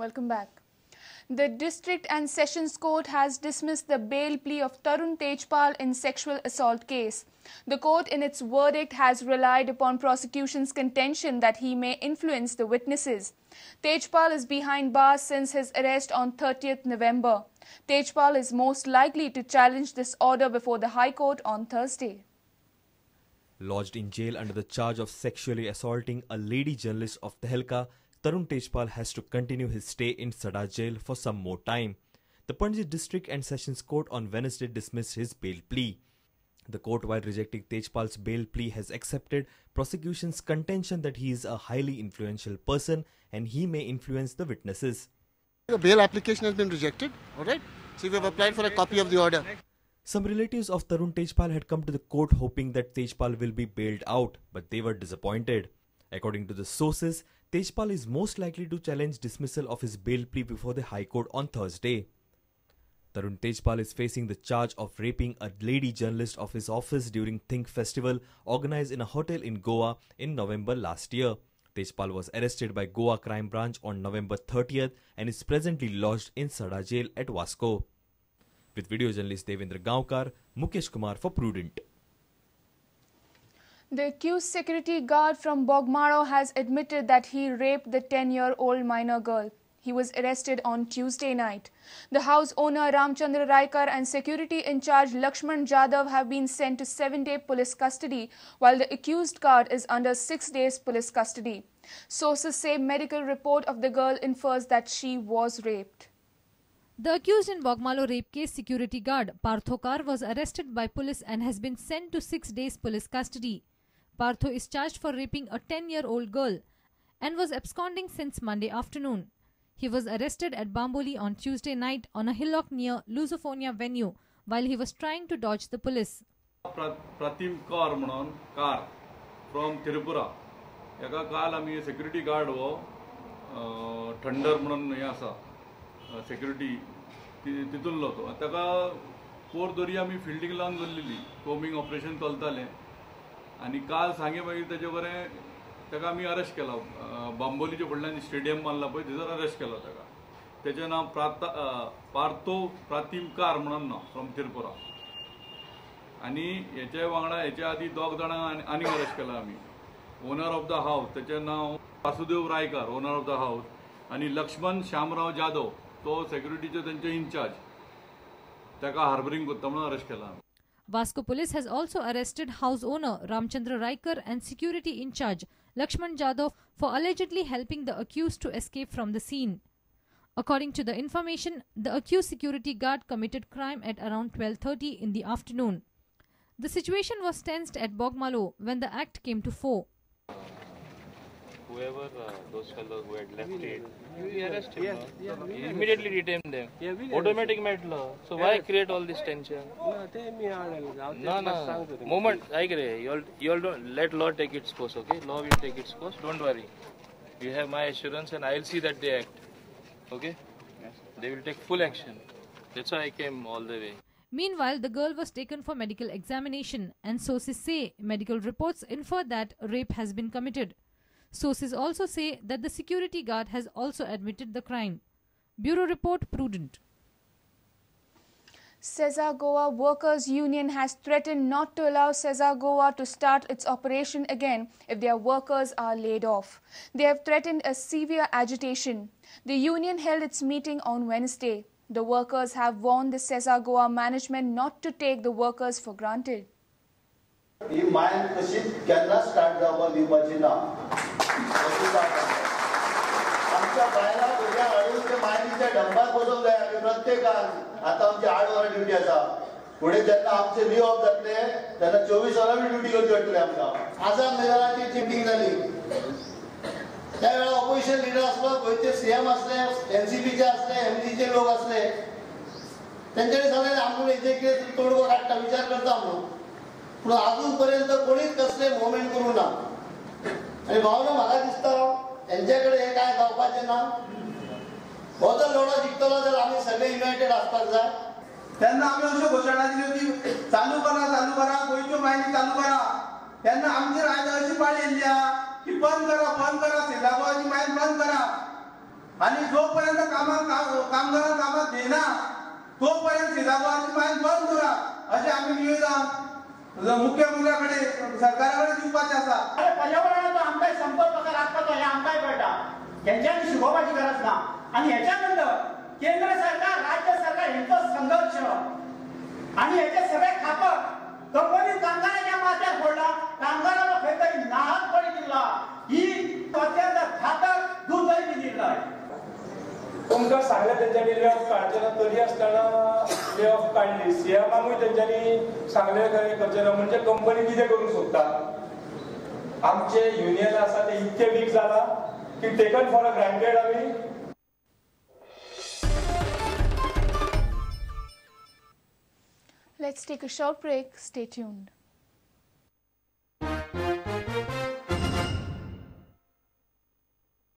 Welcome back. The District and Sessions Court has dismissed the bail plea of Tarun Tejpal in sexual assault case. The court in its verdict has relied upon prosecution's contention that he may influence the witnesses. Tejpal is behind bars since his arrest on 30th November. Tejpal is most likely to challenge this order before the High Court on Thursday. Lodged in jail under the charge of sexually assaulting a lady journalist of Tehelka, Tarun Tejpal has to continue his stay in Sada jail for some more time. The Panaji District and Sessions Court on Wednesday dismissed his bail plea. The court, while rejecting Tejpal's bail plea, has accepted prosecution's contention that he is a highly influential person and he may influence the witnesses. The bail application has been rejected, all right? So we have applied for a copy of the order. Some relatives of Tarun Tejpal had come to the court hoping that Tejpal will be bailed out, but they were disappointed. According to the sources, Tejpal is most likely to challenge dismissal of his bail plea before the High Court on Thursday. Tarun Tejpal is facing the charge of raping a lady journalist of his office during Think Festival organized in a hotel in Goa in November last year. Tejpal was arrested by Goa Crime Branch on November 30th and is presently lodged in Sada jail at Vasco. With video journalist Devendra Gaonkar, Mukesh Kumar for Prudent. The accused security guard from Bogmalo has admitted that he raped the 10-year-old minor girl. He was arrested on Tuesday night. The house owner Ramchandra Raikar and security in charge Lakshman Jadhav have been sent to 7-day police custody, while the accused guard is under 6 days police custody. Sources say medical report of the girl infers that she was raped. The accused in Bogmalo rape case security guard Partho Kar was arrested by police and has been sent to 6 days police custody. Partho is charged for raping a 10-year-old girl and was absconding since Monday afternoon. He was arrested at Bamboli on Tuesday night on a hillock near Lusofonia venue while he was trying to dodge the police. Pratim Kaur म्हणून car from Tripura एका काल आमी security guard हो thunder म्हणून हें आसा security तितूनलो तो ताका पोर दोरी आमी फिल्डींग लावन दवरलेली कोम्बिंग ऑपरेशन चलतालें आनी काल सांगे मागीर तेजे बरें ताका आमी अरेस्ट केला बांबोलीच्या फुडल्यान स्टेडियम मारला पळय थंयसर अरेस्ट केलो ताका. तेचें नांव पार्थो प्रातीम कार म्हणून नांव फ्रॉम त्रिपुरा. आनी हेच्या वांगडा हेच्या आदी दोग जाणांक आनीक अरेस्ट केला आमी. ओनर ऑफ the house तेचें नांव Vasudev Raikar owner of the house आनी लक्ष्मण श्यामराव जाधव तो सेक्युरिटीचो तेंचे इन्चार्ज ताका हार्बरींग करता म्हणून अरेस्ट केला. Vasco police has also arrested house owner Ramchandra Raikar and security in charge Lakshman Jadhav for allegedly helping the accused to escape from the scene. According to the information, the accused security guard committed crime at around 12:30 in the afternoon. The situation was tensed at Bogmalo when the act came to fore. Whoever those fellows who had left it, we arrest him. Yes, no? Yeah, immediately detain them. Yeah, automatic matter. So why create all this tension? No, no. Moment, I agree. You all don't let law take its course. Okay, law will take its course. Don't worry. You have my assurance, and I'll see that they act. Okay, yes. They will take full action. That's why I came all the way. Meanwhile, the girl was taken for medical examination, and sources say medical reports infer that rape has been committed. Sources also say that the security guard has also admitted the crime. Bureau Report, Prudent. Sesa Goa Workers Union has threatened not to allow Sesa Goa to start its operation again if their workers are laid off. They have threatened a severe agitation. The union held its meeting on Wednesday. The workers have warned the Sesa Goa management not to take the workers for granted. ही मायन कशीच केन्नाच start जावपाक दिवपाची ना. आमच्या बायलां भुरग्यांक हाडून ते मायनीच्या डंबार बसोवंक जाय आमी प्रत्येकान. आतां आमची 8 वरां ड्युटी आसा, फुडें जेन्ना आमचे लिव ऑफ जातले तेन्ना 24 वरां बी ड्युटी करची पडटली आमकां. आझाद मैदानाची मिटींग जाली त्या वेळार ऑपोजिशन लिडर आसलो, गोंयचे सीएम आसले, एनसीपीचे आसले, एमजीचे लोक आसले, तेंच्यांनी सांगलें आमकां हेजेर कितें तोडगो काडटा विचार करता म्हणून. पूण अजून पर्यंत कोणीच कसले मुवमेंट करूंक ना. आनी भावना म्हाका दिसता हेंचे कडेन हें कांय जावपाचें ना. हो जर लढो जिखतलो जाल्यार आमी सगळे युनायटेड आसपाक जाय. तेन्ना आमी अश्यो घोशणा दिल्यो की चालू करा चालू करा गोंयच्यो मायनी चालू करा. तेन्ना आमचेर आयज अशी पाळी येयल्ली आहा की बंद करा बंद करा सेसा गोवाची मायन बंद करा. आनी जो पर्यंत कामाक कामगारांक कामाक घेयना तोपर्यंत सीताबर्डी मायन बंद दवरात अशें आमी निवेदन मुख्यमंत्र्या कडेन सरकारा कडेन दिवपाचें आसा. पर्यावरणाचो आमकांय संपर्क कसो राखपाचो हें आमकांय कळटा, हेंच्यांनी शिकोवपाची गरज ना. आनी हेच्या नंतर केंद्र सरकार राज्य सरकार हेंचो संघर्श आनी हेचे सगळे खापक कंपनी कामगारांच्या माथ्यार फोडला, कामगारांचो खंय तरी नाहक बळी दिला, ही अत्यंत घातक दुर्दैवी निर्णय. तुमकां सांगलें तेंच्यांनी ले ऑफ काडचें ना, तरी आसतना ले ऑफ काडली. सीएमाकूय तेंच्यांनी सांगलें खरें करचें ना, म्हणजे कंपनी कितें करूंक सोदता. आमचे युनियन आसा ते इतके वीक जाला की टेकन फॉर अ ग्रांटेड आमी. Let's take a short break. Stay tuned.